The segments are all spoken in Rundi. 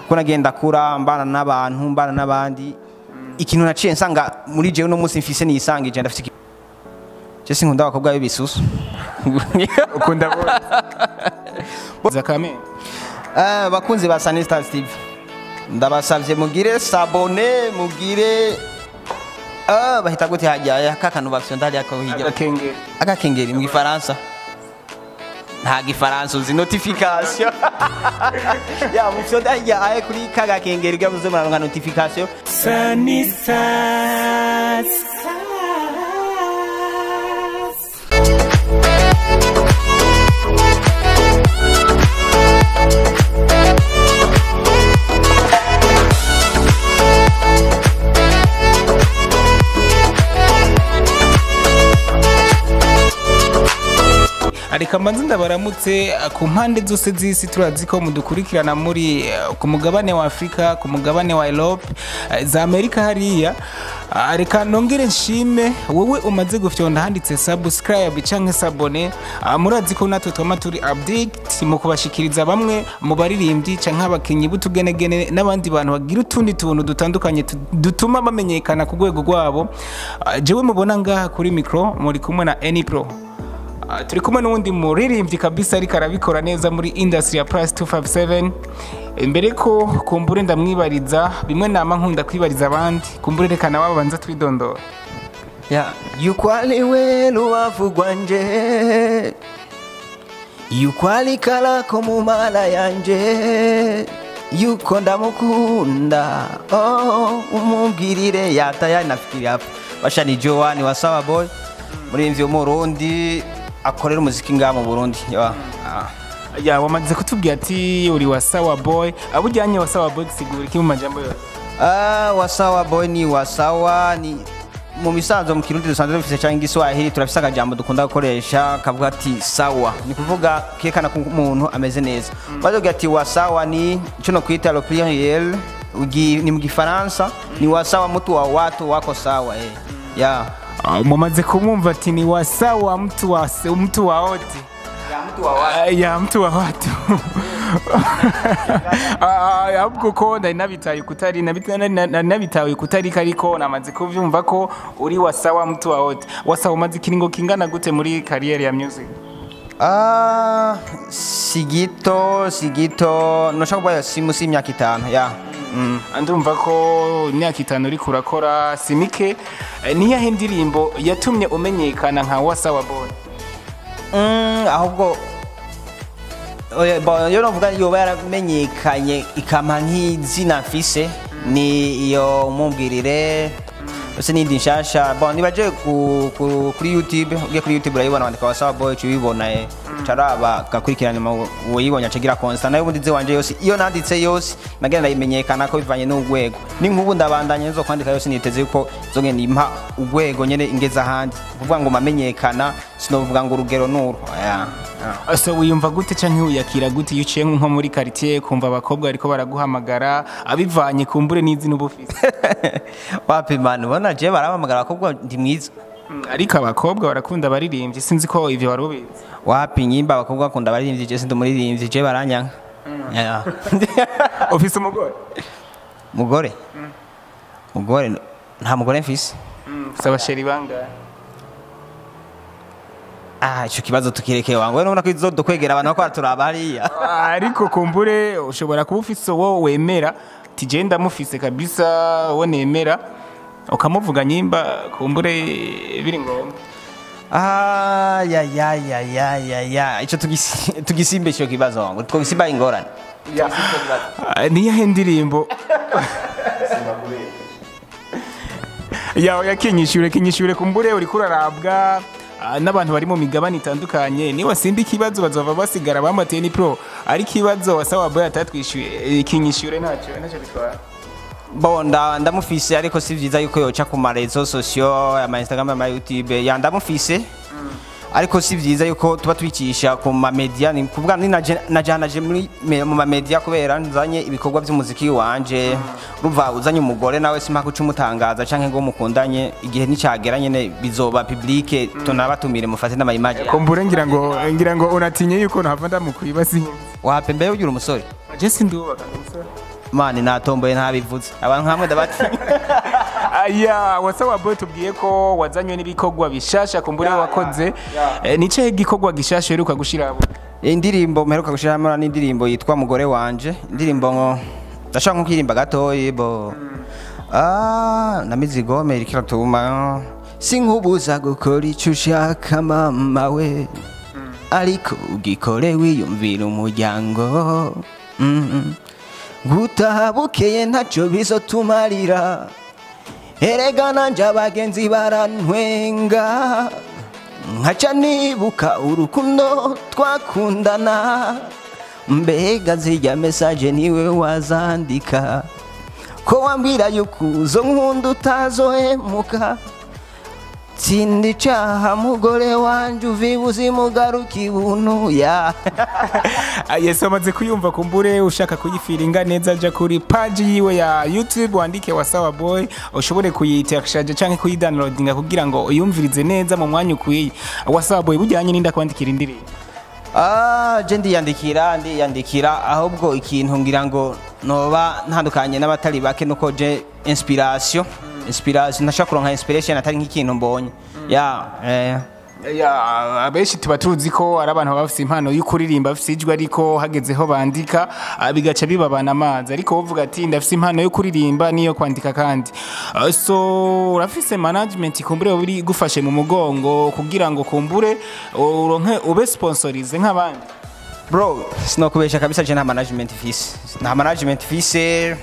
Ko nagenda kura mbana n'abantu, mbana n'abandi, ikintu naciye nsanga muri jewe no munsi mfise nisangije, ndafise je sinkunda abakobwa b'ibisusu. Ukunda bose zakame. Bakunzi ba Sunny Stars TV, ndabasavye mugire s'abonner, mugire bahita gute hajya kakantu bafyonda hariya ko hirya? Agakengeri. Agakengeri mu Gifaransa, nta Gifaransa uzi. Notification ya mufyonda hirya aye kuri kagakengeri gamuze muraronka notification. Sunny Stars. Reka mbanze ndabaramutse ku mpande zose z'isi. Turazi ko mudukurikirana muri ku mugabane wa Afurika, ku mugabane wa Europe, za Amerika hariya. Reka nongere nshime wowe umaze gufyonda handitse subscribe canke s'abonner. Murazi ko natwe twama turi update mu kubashikiriza bamwe mu baririmbyi canke abakinyi b'utugenegene n'abandi bantu bagira utundi tuntu dutandukanye dutuma bamenyekana ku rwego rwabo. Jewe mubona ngaha kuri micro muri kumwe na Any Pro. Turi kumwe n'uwundi muririmbyi kabisa ariko arabikora neza muri industry ya Plus 257. Imbere ko kumbure ndamwibariza bimwe nama nkunda kwibariza abandi, kumbure reka nawe abanza twidondora. Ya yuko ari we rubavu rwanje, yuko ari karako mu mara yanje, yuko ndamukunda, oh, umubwirire yataya nafikiri hapo. Basha ni Joan wa Sawa Boy, murimvyi w'Umurundi akorera umuziki ngaha mu Burundi ya. Ya, wamaze kutubwira ati uri wa Sawa Boy. Abujyanye wa Sawa Boy gisigura iki mu majambo yose? Wasawa Boy ni wasawa ni mu misanzo mu Kirundi dusanzwe dufise canke Igiswahili, turafise akajambo dukunda gukoresha kavuga ati sawa, ni kuvuga kerekana ko umuntu ameze neza. Bazogira ati wasawa ni ico no kwita le pluriel, ni mu Gifaransa ni wasawa, mtu wa watu wako sawa, eh. Ya. Mumaze kumwumva ati ni wa sawa mtu wa wote. Ya, mtu wa watu. Ya, mtu wa watu. Ahubwo ko nari nabitaye kutari nabitaye kutari, ariko namaze kuvyumva ko uri wa sawa mtu wa wote. Wasawa, umaze ikiringo kingana gute muri carrière ya music? Sigito sigito noshaka kuvuga si musi y'imyaka 5 ya. Ndumva ko imyaka 5 uriko urakora si mike. Niyahe ndirimbo yatumye umenyekana nka Wasawa Boy? Ahubwo oya, bon, yo novuga yoba yaramenyekanye ikampa nk'izina mfise ni iyo Mumbwirire ese n'indi nshasha. Bon, nibaje kuri YouTube, ugiye kuri YouTube urayibona, wandika Wasawa Boy uca ubibona, caraba gakurikirana nyuma uwayibonye acagira constant. Nayo ubundi wanje yose iyo nanditse yose nagenda ndayimenyekana ko bivanye n'urwego. Ni nk'ubu ndabandanye nzo kwandika yose, niteze yuko zogenda impa urwego nyene ingeza ahandi, kuvuga ngo mamenyekana sinovuga ngo urugero nuru ya. So wiyumva gute canke wiyakira gute iyo uciye nko muri quartier kumva abakobwa bariko baraguhamagara abivanye kumbure n'izina uba ufise? Wapi man, ubona je barampamagara abakobwa, ndi mwiza. Ariko abakobwa barakunda abaririmbyi, sinzi ko ivyo wari ubizi. Wapi, nyimba abakobwa bakunda abaririmbyi, je sindi umuririmbyi, je baranyanka. Ya. Ufise umugore? Mugore, mugore nta mugore mfise. Ufise aba chéri bangahe? Ico kibazo tukireke wangu, wewe ubona ko izodokwegera abantu bako baraturaba hariya. Ariko kumbure ushobora kuba ufise uwo wemera ati je ndamufise kabisa, uwo nemera, ukamuvuga nyimba kumbure biri ngombwa. Ya ya ya ya ya ya, ico tugisimbe ico kibazo wangu, twogisimba ingorane. Niyahe ndirimbo yawe yakinyishure kinyishure kumbure uriko urarabwa n'abantu bari mu migabane itandukanye, niba simba ikibazo bazova basigara bamateye ni pro, ariko ikibazo Wasawa Boy atatwishyuye kinyishure ntacyo bitwara. Bon, ndamufise ariko si vyiza yuko yoca ku ma réseaux sociaux, ama Instagram, ama YouTube. Ya, ndamufise ariko si vyiza yuko tuba twicisha ku ma media, ni kuvuga ni najanaje muri mu ma media kubera nzanye ibikorwa by'umuziki wanje. Urumva uzanye umugore nawe simpaka uca umutangaza canke ngo mukundanye, igihe nicagera nyene bizoba public, tunabatumire mufate n'ama image. Kumbure ngira ngo unatinye yuko ntava ndamukwiba sinzi. Wape, mbere ugira umusore. Je sindubaka umusore. Mani natomboye ntabivuze, abantu hamwe ndabatinya. Aya, Wasawa Boy, tubwiye ko wazanywe n'ibikorwa bishasha kumbure wakoze. Nice gikorwa gishasha uheruka gushira? Indirimbo mperuka gushiramo ni indirimbo yitwa Mugore Wanje. Indirimbo ngo ndashaka nko kuririmba gatoyi bo na mizigome iriko iratuma sinkubuza gukora icyo ushaka mama we, ariko ugikore wiyumvira umuryango. Gutaha bukeye ntacyo bizotumarira, erega nanje abagenzi barantwenga, nkaca nibuka urukundo twakundana. Mbega zirya message niwe wazandika, ko wambwira yuko uzo nkunda utazohemuka? Tsinda icaha mugore wanje, uva ibuzimu ugaruka ibuntu ya. Yes, wamaze kuyumva. Kumbure ushaka kuyifiringa neza, aja kuri page yiwe ya YouTube, wandike Wasawa Boy, ushobore kuyitashaje canke kuyidownloadinga kugira ngo uyumvirize neza mu mwanya ukwiye. Wasawa Boy, bujyanye n'inda kwandikira indirimbo? Ah, je ndiyandikira, ndiyandikira. Ahubwo ikintu ngira ngo noba ntandukanye n'abatari bake nuko je inspiration ntashaka kuronka inspiration atari nk'ikintu mbonye ya. Ya, abenshi tuba tuzi ko ari abantu baba bafise impano yo kuririmba, bafise ijwi, ariko hagezeho bandika bigaca bibabana amazi. Ariko wovuga ati ndafise impano yo kuririmba n'iyo kwandika kandi. So urafise management kumbure buri gufashe mu mugongo kugira ngo kumbure uronke ube sponsorize nk'abandi? Bro, sinokubesha kabisa, je nta management mfise, nta management mfise.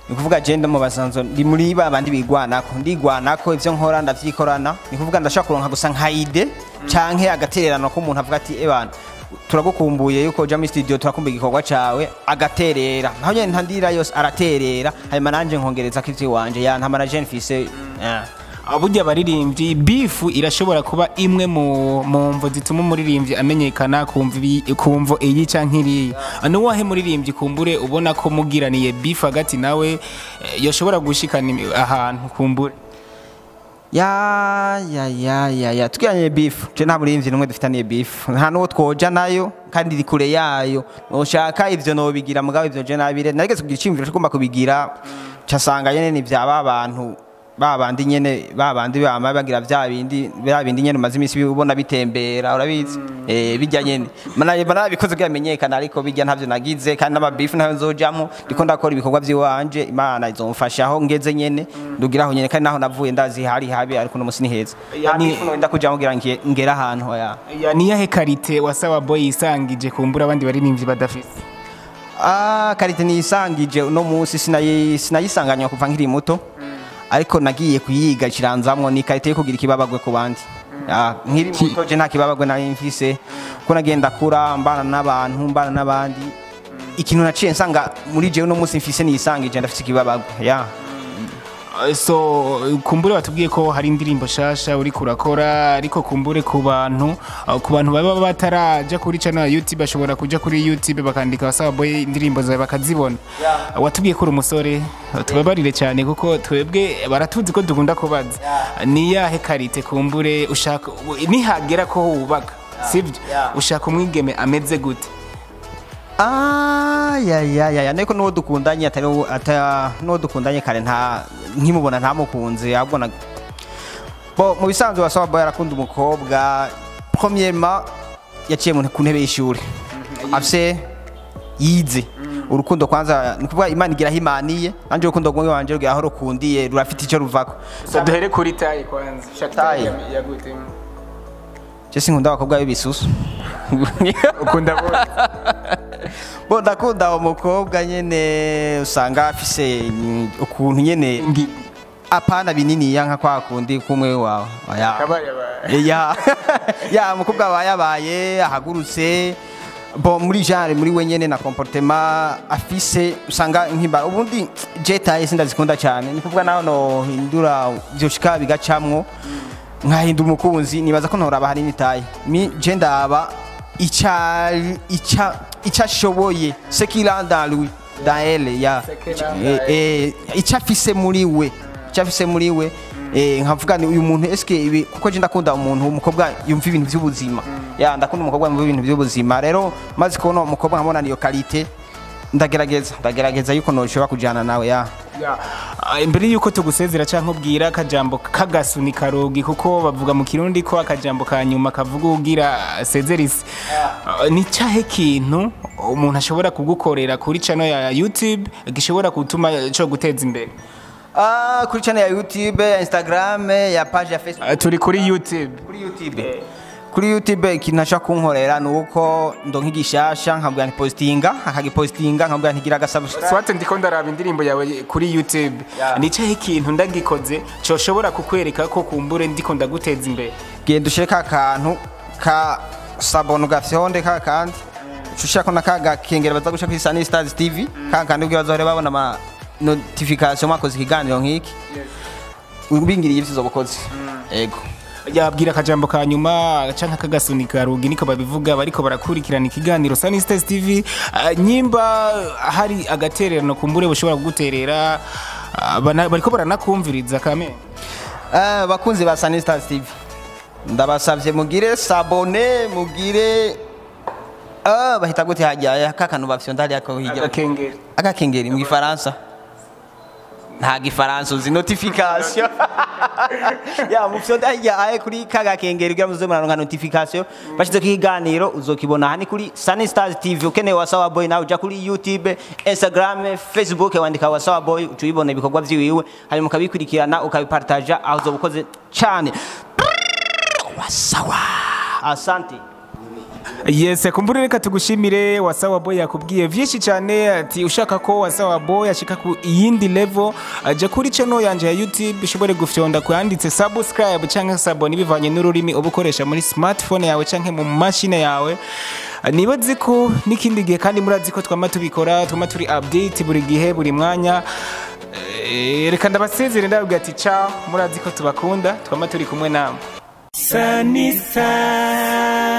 Ni kuvuga je ndo mu basanzo ndi muri ba bandi bigwanako, ndigwanako, ivyo nkora ndavyikorana. Ni kuvuga ndashaka kuronka gusa nka idée canke agatererano k'umuntu avuga ati: "Ebana, turagukumbuye yuko uja muri studio, turakumbuye igikorwa cawe." Agaterera naho nyene ntandira yose araterera, hanyuma nanje nkongereza ko ivy'iwanje. Ya, nta management mfise, yeah. Burya abaririmbyi, beef irashobora kuba imwe mu mvo zituma umuririmbyi amenyekana kumva kumvo iyi canke iriya. Nuwahe muririmbyi kumbure ubona ko mugiraniye beef hagati nawe yoshobora gushikana ahantu kumbure? Ya ya ya ya ya, tugiranye beef, je nta murimvyi numwe dufitaniye beef, nta nuwo twoja nayo kandi iri kure yayo. Noshaka ivyo nobigira, mugabo ivyo je nabire narigeze kugira iciyumviro cyo kugomba kubigira, casanga nyene ni vyaba abantu babandi nyene, babandi bama bagira vya bindi nyene umaze imisi ubona bitembera, urabizi, bijya nyene mana nabikoze kugira menyekana, ariko bijya ntavyo nagize kandi n'ama beef ntayo nzojamwo. Ndiko ndakora ibikorwa vy'iwanje, Imana izomfasha aho ngeze nyene ndugiraho nyene, kandi naho navuye ndazi hari habi, ariko no musi ni heza. Ya, nta beef no ndakujamwo kugira ngere ahantu ya. Ya, niyahe qualité Wasawa Boy yisangije kumbura abandi baririmbyi badafise? Ah, qualité nisangije uno munsi sinayisanganywa kuva nkiri muto, ariko nagiye kuyiga kiranzamwo, ni qualité yo kugira ikibabagwe ku bandi. Ah, nkiri muto je nta kibabagwe nari mfise, kuko nagenda kura mbana n'abantu, mbana n'abandi. Ikintu naciye nsanga muri jewe uno munsi mfise nisangije, ndafise ikibabagwe ya. So kumbure watubwiye ko hari indirimbo shasha uri kurakora, ariko kumbure ku bantu baba bataraja kuri channel ya YouTube, bashobora kuja kuri YouTube bakandika Wasawa Boy, indirimbo zawe bakazibona. Watubwiye ko uri umusore, tubabarire cyane kuko twebwe baratuzi ko dukunda kubaza. Ni yahe qualité kumbure ushaka nihagera ko wubaka, sibyo? Yeah. Ushaka umwigeme ameze gute? Ah, ya ya ya ya, niko nuwo dukundanye atari ata nuwo dukundanye kare nta nkimubona ntamukunze, ahubwo na bo mu bisanzwe Wasawa Boy arakunda umukobwa premièrement yaciye mu ku ntebe y'ishuri, afise yize. Urukundo kwanza, ni kuvuga Imana igira aho imaniye, nanje urukundo rwumwe wanje rugira aho rukundiye, rurafite icyo ruvako. So duhere kuri taille kwanza, ushaka Taille. taille ya gute? Je sinkunda abakobwa b'ibisusu. Ukunda bose? Bo ndakunda umukobwa nyene usanga afise ukuntu nyene Ngidi. Apana bininiya nka kwa kundi kumwe wawe. Oya. Kabaye. Ya ya, umukobwa aba yabaye ahagurutse bo muri genre muri we nyene na comportement afise, usanga nkimba ubundi je taille sindazikunda cyane. Ni kuvuga naho no hindura vyoshika bigacamwo nkahindura umukunzi, nibaza ko ntoraba hanini taille. Mi je ndaba ica ashoboye, ce qu'il a dans lui, dans elle ya. Ce qu'il a dans Ico afise muri we, ico afise muri we, nkavuga ni uyu muntu eske ibi, kuko je ndakunda umuntu umukobwa yumva ibintu by'ubuzima. Ya, ndakunda umukobwa yumva ibintu by'ubuzima. Rero maze kubona umukobwa nkabona niyo qualité. Ndagerageza yuko noshobora kujana nawe ya. Imbere yuko tugusezera canke ubwira akajambo kagasuni karugi, kuko bavuga mu Kirundi ko akajambo ka nyuma kavuga ugira sezerisi. Ni cahe kintu umuntu ashobora kugukorera kuri channel ya YouTube gishobora gutuma co guteza imbere? Kuri channel ya YouTube, ya Instagram, ya page ya Facebook? Turi kuri YouTube. Kuri YouTube ikintu ashaka kunkorera ni uko ndonka igishasha, nkabwira nti postinga, akagipostinga, nkabwira nti gira agasubscribe. Swate ndiko ndaraba indirimbo yawe kuri YouTube. Ni cahe kintu ndagikoze coshobora kukwereka ko kumbure ndiko ndaguteza imbere? Genda ushire ka kantu ka sabone, ugafyonde ka kandi ushirako na ka gakengera baza gushira kuri Sunny Stars TV, ka kandi ubwo bazohora babona ama notification mwakoze ikiganiro nk'iki. Ubingiriye ivyo uzoba ego. Yabwira akajambo ka nyuma canke akagasunika rugi, niko babivuga bariko barakurikirana ikiganiro Sunny Stars TV. Nyimba hari agatererano kumbure bushobora kuguterera, bariko baranakumviriza kame. Bakunzi ba Sunny Stars TV, ndabasavye mugire s'abonner, mugire bahita gute hajya ka kantu bafyonda hariya ko hirya? Agakengeri. Agakengeri mu Gifaransa, nta Gifaransa uzi. Notification ya mufyonda hirya aye kuri ka gakengeri kugira muze muraronka notification bashyize ikiganiro, uzokibona. Hani kuri Sunny Stars TV. Ukeneye Wasawa Boy nawe uja kuri YouTube, Instagram, Facebook, wandika Wasawa Boy, uca ubibona ibikorwa vyiwiwe, hanyuma ukabikurikirana, ukabipartaja, aho uzoba ukoze cane. Wasawa, asante. Yes, kumbure reka tugushimire. Wasawa Boy yakubwiye vyinshi cyane, ati ushaka ko Wasawa Boy ashika ku iyindi level, aja kuri channel yanje ya YouTube, ushobore gufyonda kuyanditse subscribe canke s'abonner bivanye n'ururimi uba ukoresha muri smartphone yawe canke mu mashine yawe. Nibaze ko n'ikindi gihe kandi murazi ko twama tubikora, twama turi update buri gihe, buri mwanya. Reka ndabasezere, ndababwira ati ciao, murazi ko tubakunda, twama turi kumwe namwe. Sunny side.